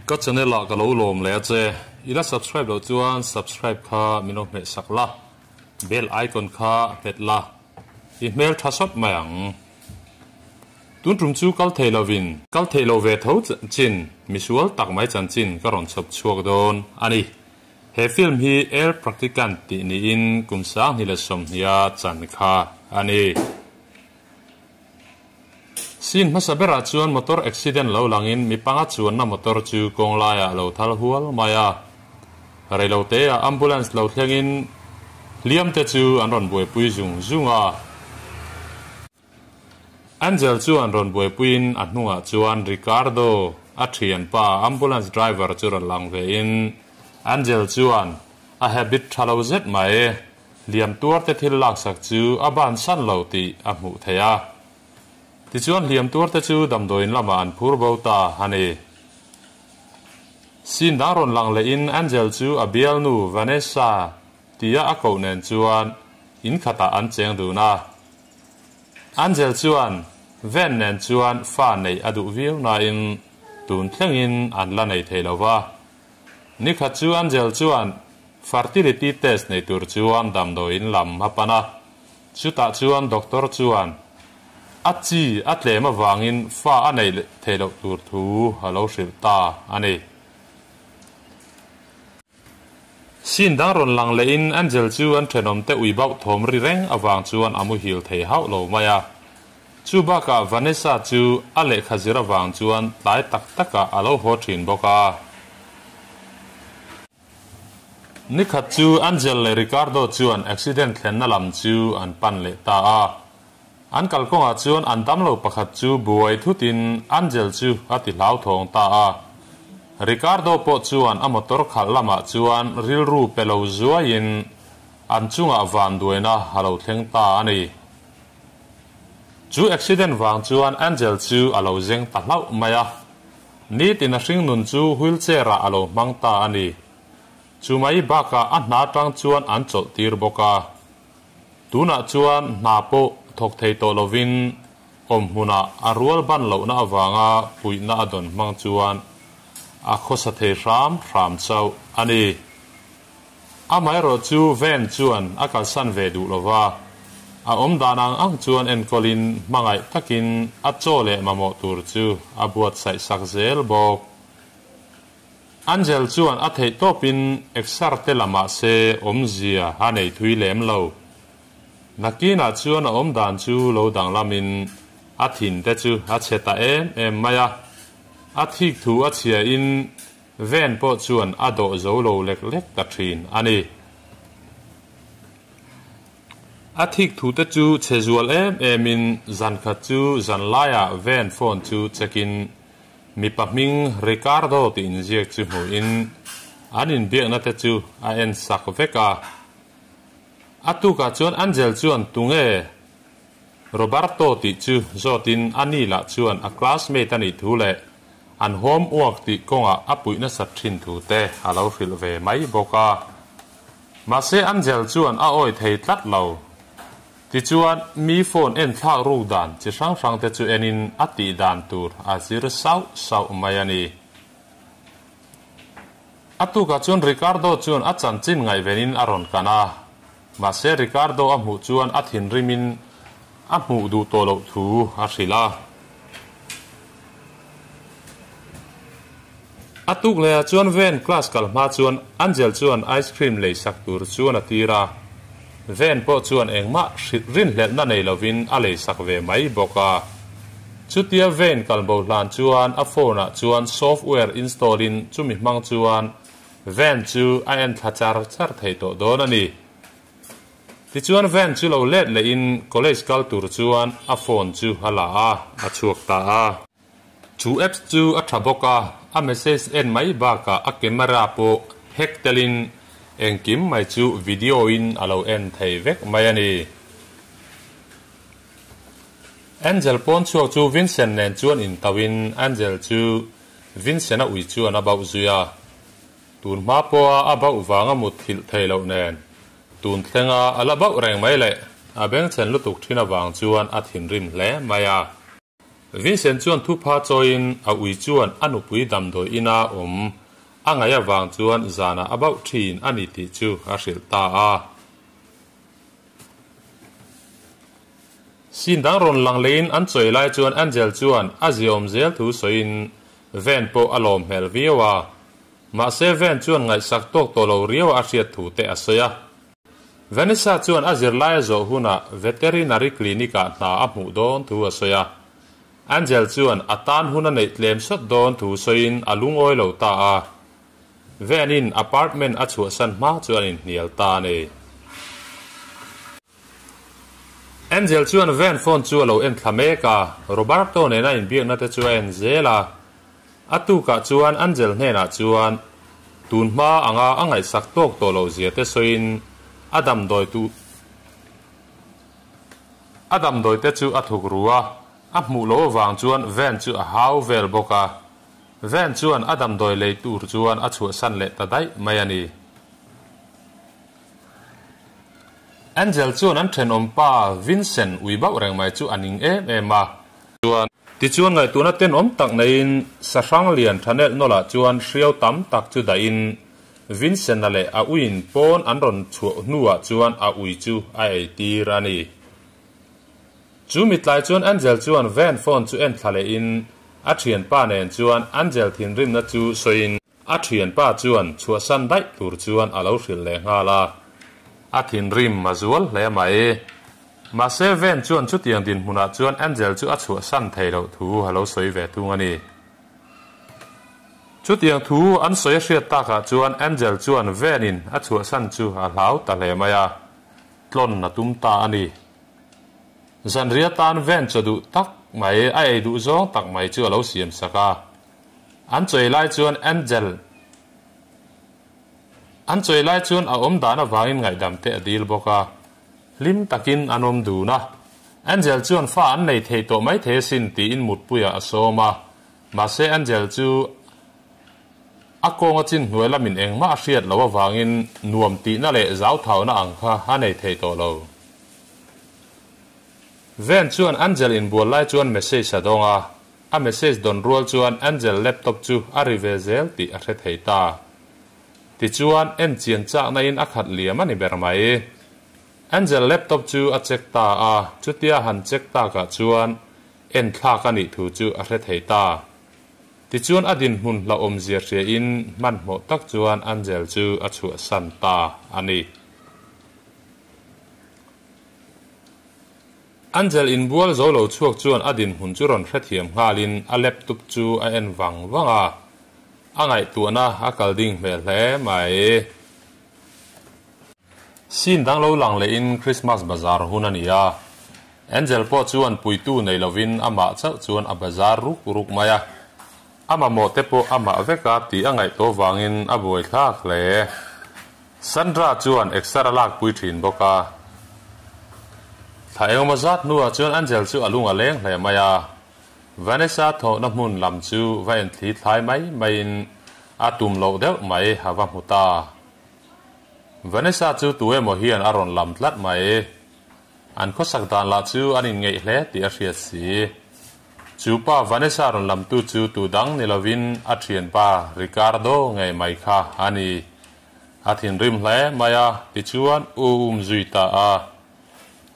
Ka channel ah ka lo lawm leh a che. I la subscribe loh chuan subscribe kha min lo hmeh sak la, bell icon kha hmet la, i hmel tha sawt mai ang. Tun tum chu kal thei lovin kal theih lo ve tho chin misual tak mai chanchin ka rawn chhawp chhuak dawn a ni. He film hi El Practicant tih niin kum 2020 a chan kha a ni. Scene hmasa berah chuan motor accident lo langin mi panga chuanna motor chu kawng laiah a lo thal hual mai a. Reiloteah ambulance lo thlengin hliam te chu an rawn buaipui zung zung a. Angel chuan rawn buaipuiin a hnungah chuan Ricardo, a thianpa ambulance driver chu rawn lang vein Angel chuan a habit tha lo zet mai. Hliam tuarte thil laksak chu a bansan lo tih a hmuh theih a. Tichuan hliam tuarte chu damdawiin lamah an phur bo ta a ni. Scene dang rawn lang lehin Angel chu a bialnu Vanessa tia a koh nen chuan in khatah an cheng dun a. Angel chuan Van nen chuan fa neih a duh viau nain tun thlengin an la nei thei lo va. Nikhat chu Angel chuan fertility test nei tur chuan damdawiin lam a pan a, chutah chuan doctor chuan a chi a tlem avangin fa a neih theih loh tur thu a lo hrilh ta a ni. Scene dang rawn lang lehin Angel chu an thenawmte ui bauh thawm ri reng avang chuan a muhil thei hauh lo mai a. Chu bakah Vanessa chu a lehkha zir avang chuan tlai tak takah a lo haw thin bawk a. Nikhat chu Angel leh Ricardo chuan accident thlenna lam chu an pan leh ta a. An kalkawngah chuan an damlo pakhat chu buai thutin Angel chu a ti hlauthawng ta a. Ricardo pawh chuan a motor khalh lamah chuan rilru pe lo zuaiin an chungah vanduaina a lo thleng ta a ni. Chu accident vang chuan Angel chu a lo zeng ta hlauh mai a. Nitin a hringnun chu wheelchair ah a lo hmang ta a ni. Chu mai bakah a hna tang chuan an chawlh tir bawk a. Tunah chuan hna pawh thawk thei tawh lovin awm hmunah a rual ban lohna avanga puihna a dawn hmang chuan a khawsa thei hram hram chauh a ni. Amaherawhchu Van chuan a kalsan ve duh lo va, a awm dan ang ang chuan enkawlin hmangaih takin a chaw leh mamawh tur chu a buatsaih sak zel bawk. Angel chuan a theih tawpin exer te la mah se awmzia a nei thui lem lo. Nakinah chuan a awm dan chu lo danglamin a thin te chu a chhe ta em em mai a, a thik thu a chhiain Van pawh chuan a dawh zo lo lek lek ta thin a ni. A thik thu te chu chhe zual em em in zan khat chu zan laiah Van phone chu check in mipa hming Ricardo tih inziak chu hmuh in an inbiakna te chu a en sak vek a. A tukah chuan Angel chuan tunge Roberto tih chu zawtin a ni lah chuan a classmate a nih thu leh an home work tih kawngah a puih nasat thin thu te a lo hrilh ve mai bawk a. Mahse Angel chuan a awi thei tlat lo. Tichuan mi phone en thlak ruk dan chi hrang hrang te chu enin a tih dan tur a zir sauh sauh mai a ni. A tukah chuan Ricardo chuan a chanchin ngaihvenin a rawn kan a. Mahse Ricardo a hmuh chuan a thinrimin a hmuh duh tawh loh thu a hrilh a. A tuk lehah chuan Van class kal hma chuan Angel chuan ice cream lei sak tur chuan a tir a. Van pawh chuan engmah hrilh rinhlelhna nei lovin a lei sak ve mai bawk a. Chutia Van kal bo hlan chuan a phone ah chuan software install in chumi hmang chuan Van chu a en thla char char thei tawh dawn a ni. Tichuan Van chu lo let lehin college kal tur chuan a phone chu a la a, a chhuak ta a. Chu apps chu a tha bawk a, a message en mai bakah a camera pawh hack telin engkim mai chu video in a lo en thei vek mai a ni. Angel pawn chhuak chu Vincent nen chuan intauhin Angel chu Vincent-a ui chuan a bauh zui a, tun hma pawha a bauh vanga mut thilh thei loh nen tun thlenga a la bauh reng mai leh a bengchhen lutuk thin avang chuan a thinrim hle mai a. Vincent chuan thupha chawiin a ui chuan a nupui damdawi ina awm a ngaih avang chuan zanah a bauh thin a ni tih chu a hrilh ta a. Scene dang rawn lang leiin an chawi lai chuan Angel chuan a ziaawm zel thu sawiin Ven pawh a lawm hmel viau a. Mahse Ven chuan ngaihsak tawk tawh lo riau a hriat thu te a sawi a. Vanessa chuan a zirlai a zawh hunah veterinary clinic-ah hna a hmuh dawn thu a sawi a. Angel chuan a tan hun a neih tlem sawt dawn thu sawiin a lungawi lo ta a. Van-in apartment a chhuahsan hma chu an inhnial ta a ni. Angel chuan Van phone chu a lo en thla mek a, Roberto nena inbiakna te chu a en zel a. A tukah chuan Angel hnenah chuan tun hma anga a ngaihsak tawk tawh loh zia te sawiin a damdawi tu a damdawi te chu a thuk ru a, a hmuh loh avang chuan Van chu a hau vel bawk a. Van chuan a damdawi lei tur chuan a chhuahsan leh ta daih mai a ni. Angel chuan an thenawm pa Vincent ui bauh reng mai chu a ning em em a. Chuan. Tichuan ngaihtuahna tenawm tak neiin sahrang lian thanelh nawlah chuan hriau tam tak chu dahin Vincent-a leh a uiin pawn an rawn chhuah hnuah chuan a ui chu a eitir a ni. Chu mitlai chuan Angel chuan van phone chu en thla lehin a thianpa nen chuan Angel thinrimna chu sawiin, A thianpa chuan chhuahsan daih tur chuan a lo hrilh leh nghal a, a thinrim a zual hle mai. Mahse Ven chuan chutiang dinhmunah chuan Angel chu a chhuahsan thei loh thu a lo sawi ve thung a ni. Chutiang thu an sawi a hriat takah chuan Angel chuan Ven-in a chhuahsan chu a hlau ta hle mai a, tlawn a tum ta a ni. Zanriah tan Ven chaw duh tak mai, a ei duh zawng tak mai chu a lo siam sak a. An chawi lai chuan Angel An chawi lai chuan a awm dan avangin ngaihdam te a dil bawk a, hlim takin an awm dun a. Angel chuan fa an nei thei tawh mai thei asin tiin mutpuiah a sawm a, mahse Angel chu a kawnga chin hnuai lamin engmah a hriat loh avangin nuam tihna leh zauthauna ang kha a nei thei tawh lo. Ven chuan Angel inbual lai chuan message a dawng a, A message dawn rual chuan Angel laptop chu a ri ve zel tih a hre thei ta. Tichuan, en chian chakna in a khat liam a ni ber mai. Angel laptop chu a check ta a, chutia han check takah chuan en thlak a nih thu chu a hre thei ta. Tichuan a dinhmun hlauhawmzia hria in hmanhmawh tak chuan Angel chu a chhuahsan ta a ni. Angel inbual zo lo chhuak chuan a dinhmun chu rawn hrethiam nghalin a laptop chu a en vang vang a, a ngaihtuahna a kal ding hmel hle mai. Scene dang lo lang lehin Christmas bazar hun a ni a, Angel pawh chuan puitu nei lovin amah chauh chuan a bazar ruk ruk mai a, a mamawh te pawh amah veka tih a ngaihtuah vangin a buaithlak hle. Sandra chuan exer a lakpui thin bawk a. Thla engemaw zat hnuah chuan Angel chu a lung a leng hle mai a. Vanessa thawhna hmun lam chu va enthli thlai mai maiin a tum loh deuh mai a va hmu ta. Vanessa chu tu emaw hian a rawn lam tlat mai. An khawsak dan lah chu an inngeih hle tih a hriat si. Chu pa Vanessa rawn lamtu chu tu dang ni lovin a thianpa Ricardo ngei mai kha a ni. A thinrim hle mai a, tichuan u um zui ta a.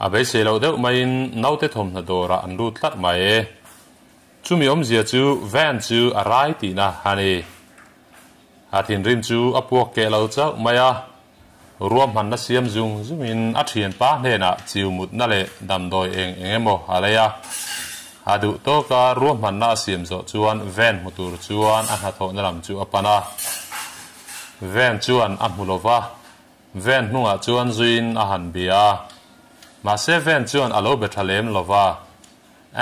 A beisei loh deuh maiin naute thawmhnaw dawrah an lut tlat mai. Chumi awmzia chu van chu a rai tihna a ni. A thinrim chu a puak keh lo chauh mai a. Ruahmanna siam zung zungin a thianpa hnenah chiu mutna leh damdawi eng eng emaw a lei a. A duh tawka ruahmanna a siam zawh chuan van hmu tur chuan a hnathawhna lam chu a pan a. Van chuan a hmu lo va, van hnungah chuan zuiin a han bia a. Mahse van chuan a lo be tha lem lo va.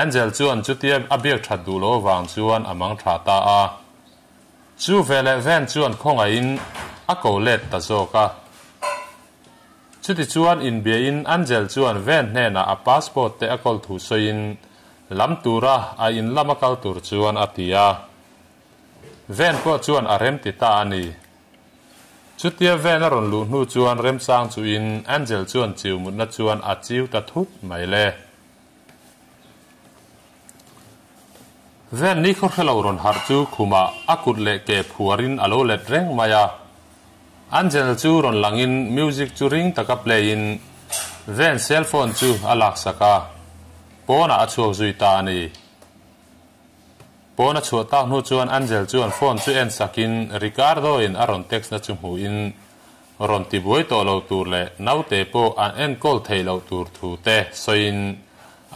Angel chuan chutia a biak that duh loh avang chuan a mang tha ta a. Chu veleh van chuan khawngaihin a ko let ta zawk a. Chutichuan inbiain Angel chuan van hnenah a passport te a kawl thu sawiin lam tura a in lama kal tur chuan a ti a. Van pawh chuan a rem ti ta a ni. Chutia van a rawn luh hnu chuan remchang chuhin Angel chuan chiu mutna chuan a chiu ta thut mai le. Ven nikhaw hrelo rawn harh chu khumah a kut leh ke phuarin a lo let reng mai a. Angel chu rawn langin music chu ring taka play in Ven cell phone chu a laksak a, pawnah a chhuak zui ta a ni. Pawn a chhuah tak hnu chuan Angel chuan phone chu en sakin Ricardo in a rawn text na chu hmuhin rawn ti buai tawh lo tur leh naute pawh an enkawl theih loh tur thu te sawiin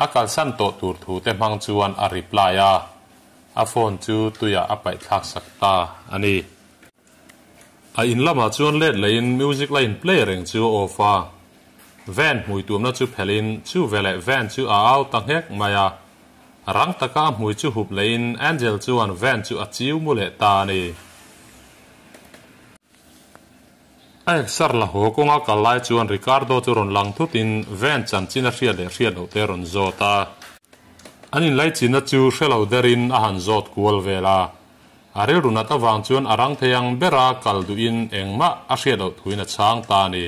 a kalsan tawh tur thu te hmang chuan a reply a, a phone chu tuiah a paih thlak sak ta a ni. A in lamah chuan let lehin music la in play reng chu a off a, van hmui tumna chu phelhin chu veleh van chu a au ta nghek mai a, rang taka a hmui chu hup lehin Angel chuan van chu a chiu mu leh ta a ni. A exer la haw kawnga kal lai chuan Ricardo chu rawn lang thutin van chanchin a hriat leh hriat loh te a rawn zawt a. An inlaichinna chu hre lo derin a han zawt kual vel a. A rilru nat avang chuan a rang thei ang bera kal duhin engmah a hriat loh thuin a chhang ta a ni.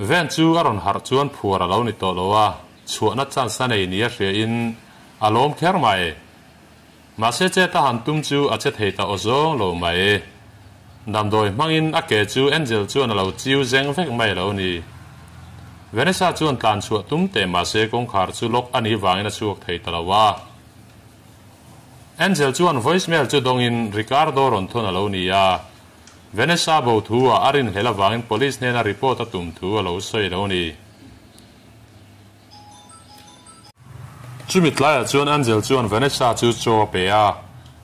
Van chu a rawn harh chuan phuar a lo ni tawh lo a, chhuahna chance a nei nia hriain a lawm kher mai. Mahse chet a han tum chu a che thei ta aw zawng lo mai. Damdawi hmangin a ke chu Angel chuan a lo chiu zeng vek mai lo ni. Vanessa chuan tlan chhuah tum teh mahse kawngkhar chu lock a nih vangin a chhuak thei ta lo a. Angel chuan voicemail chu dawngin Ricardo rawn thawn a lo ni a. Vanessa bo thu ah a rinhlel avangin police hnena report a tum thu a lo sawi lo ni. Chumi tlaiah chuan Angel chuan Vanessa chu chaw a pe a,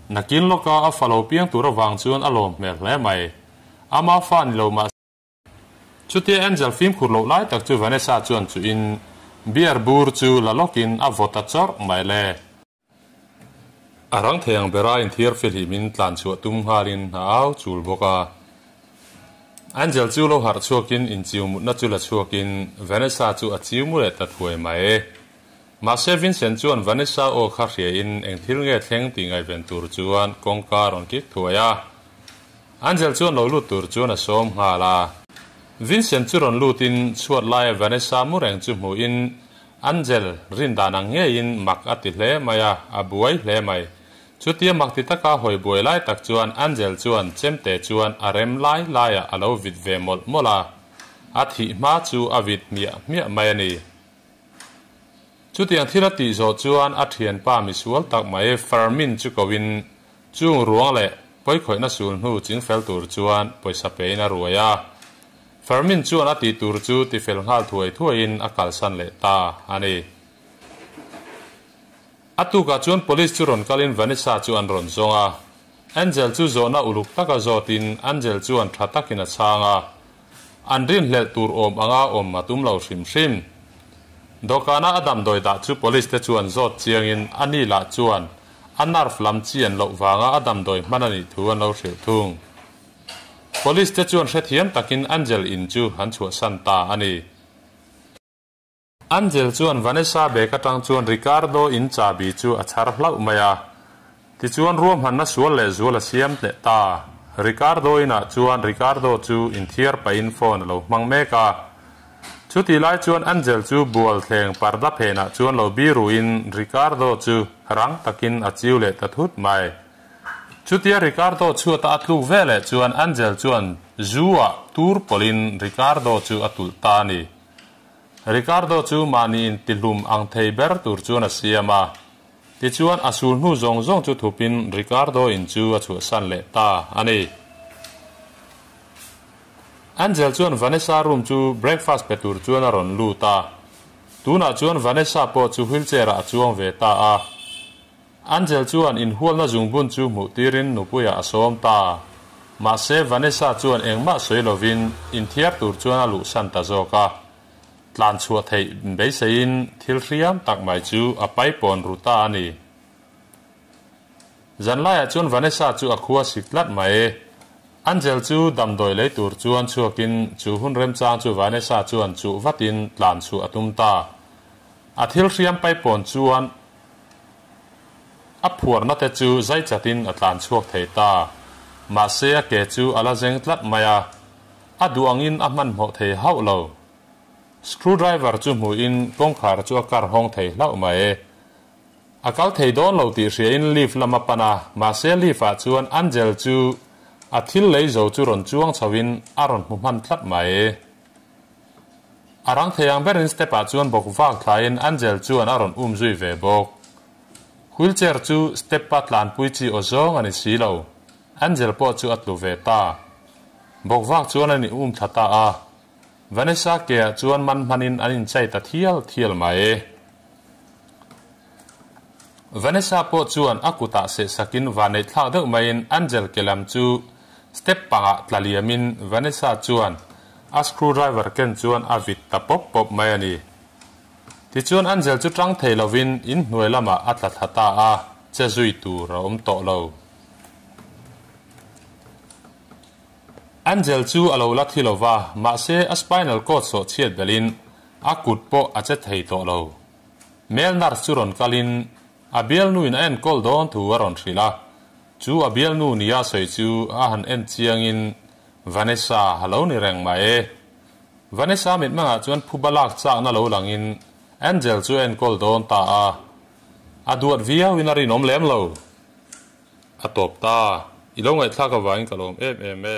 nakin lawka a fa lo piang tur avang chuan a lawm hmel hle mai. Ama fa ni lo mah. Chutia Angel fimkhur loh lai tak chu Vanessa chuan chuhin beer bur chu la lawkin a vaw ta chawrh mai le. A rang thei ang bera inthiar fihlimin tlan chhuah tum nghalin a au chul bawk a. Angel chu lo harh chhuakin inchiu mutna chu la chhuakin Vanessa chu a chiu mu leh ta thuai mai. Mahse Vincent chuan Vanessa aw kha hriain eng thil nge thleng tih ngaihven tur chuan kawngka a rawn kik thuai a. Angel chuan lo lut tur chuan a sawm nghal a. Vincent chu rawn lutin chhuat laia Vanessa mu reng chu hmuhin Angel rin dan ang ngeiin mak a ti hle mai a, a buai hle mai. Chutia mak ti taka hawi buai lai tak chuan Angel chuan chemte chuan a rem lai laiah a lo vit ve mawlh mawlh a, a thih hma chu a vit hmiah hmiah mai a ni. Chutiang thil a tih zawh chuan a thianpa misual tak mai Fermin chu koin chung ruang leh pawikhawihna sul hnu chingfel tur chuan pawisa pein a ruai a. Fermin chuan a tih tur chu tifel nghal thuai thuaiin a kalsan leh ta a ni. A tukah chuan police chu rawn kalin Vanessa chu an rawn zawng a. Angel chu zawhna uluk taka zawtin Angel chuan tha takin a chhang a. An rinhlelh tur awm anga awm a tum lo hrim hrim. Dawhkana a damdawi dah chu police te chuan zawt chiangin a ni lah chuan a nerve lam chian loh vanga a damdawi hman a nih thu an lo hrilh thung. Police te chuan hrethiam takin Angel in chu an chhuahsan ta a ni. Angel chuan Vanessa bag atang chuan Ricardo in chahbi chu a chhar hlauh mai a. Tichuan ruahmanna sual leh zual a siam hneh ta. Ricardo inah chuan Ricardo chu inthiar pahin phone a lo hmang mek a. Chutih lai chuan Angel chu bual thleng parda phenah chuan lo biruin Ricardo chu rang takin a chiu leh ta thut mai. Chutia Ricardo chhuata a tluk veleh chuan Angel chuan zu ah tur pawlhin Ricardo chu a tulh ta a ni. Ricardo chu mahniin tihlum ang thei ber tur chuan a siam a. Tichuan a sul hnu zawng zawng chu thupin Ricardo in chu a chhuahsan leh ta a ni. Angel chuan Vanessa room chu breakfast pe tur chuan a rawn lut a. Tunah chuan Vanessa pawh chu wheelchair ah a chuang ve ta a. Angel chuan inhualna zungbun chu hmuh tirin nupuiah a sawm ta. Mahse, Vanessa chuan engmah sawi lovin inthiar tur chuan a luhsan ta zawk a. Tlan chhuah theih beiseiin thil hriam tak mai chu a paipawn ru ta a ni. Zanlaiah chuan Vanessa chu a khua sik tlat mai. Angel chu damdawi lei tur chuan chhuakin chu hun remchang chu Vanessa chuan chuh vatin tlan chhuah a tum ta. A thil hriam paipawn chuan A phuarna te chu zai chatin a tlan chhuak thei ta. Mahse a ke chu a la zeng tlat mai a, a duh angin a hmanhmawh thei hauh lo. Screwdriver chu hmuhin kawngkhar chu a kar hawng thei hlauh mai. A kal thei dawn lo tih hriain lift lam a pan a, mahse lift ah chuan Angel chu a thil lei zo chu rawn chuang chho in a rawn hmu hman tlat mai. A rang thei ang berin step ah chuan bawk vak thlaiin Angel chuan a rawn um zui ve bawk. Wheelchair chu step a tlanpui chi aw zawng a ni si lo, Angel pawh chu a tlu ve ta. Bawk vak chuan a ni um thla ta a, Vanessa ke ah chuan man hmanin an inchai ta thial thial mai. Vanessa pawh chuan a kutah sehsakin vanneih thlak deuh maiin Angel ke lam chu step pangah tla liamin Vanessa chuan a screwdriver ken chuan a vit ta pawp pawp mai a ni. Tichuan Angel chu tang thei lovin inhnuai lamah a tla thla ta a, che zui tur a awm tawh lo. Angel chu a lo la thi lo va, mahse a spinal cord sawh chhiat belhin a kut pawh a che thei tawh lo. Male nurse chu rawn kalin a bialnuin a enkawl dawn thu a rawn hrilh a, chu a bialnu nia sawi chu a han en chiangin Vanessa a lo ni reng mai e. Vanessa mitmengah chuan phuba lak chakna lo langin Angel chu a enkawl dawn ta a, a duat viauin a rinawm lem lo. A tawp ta. I lo ngaihthlak avangin ka lawm em em e.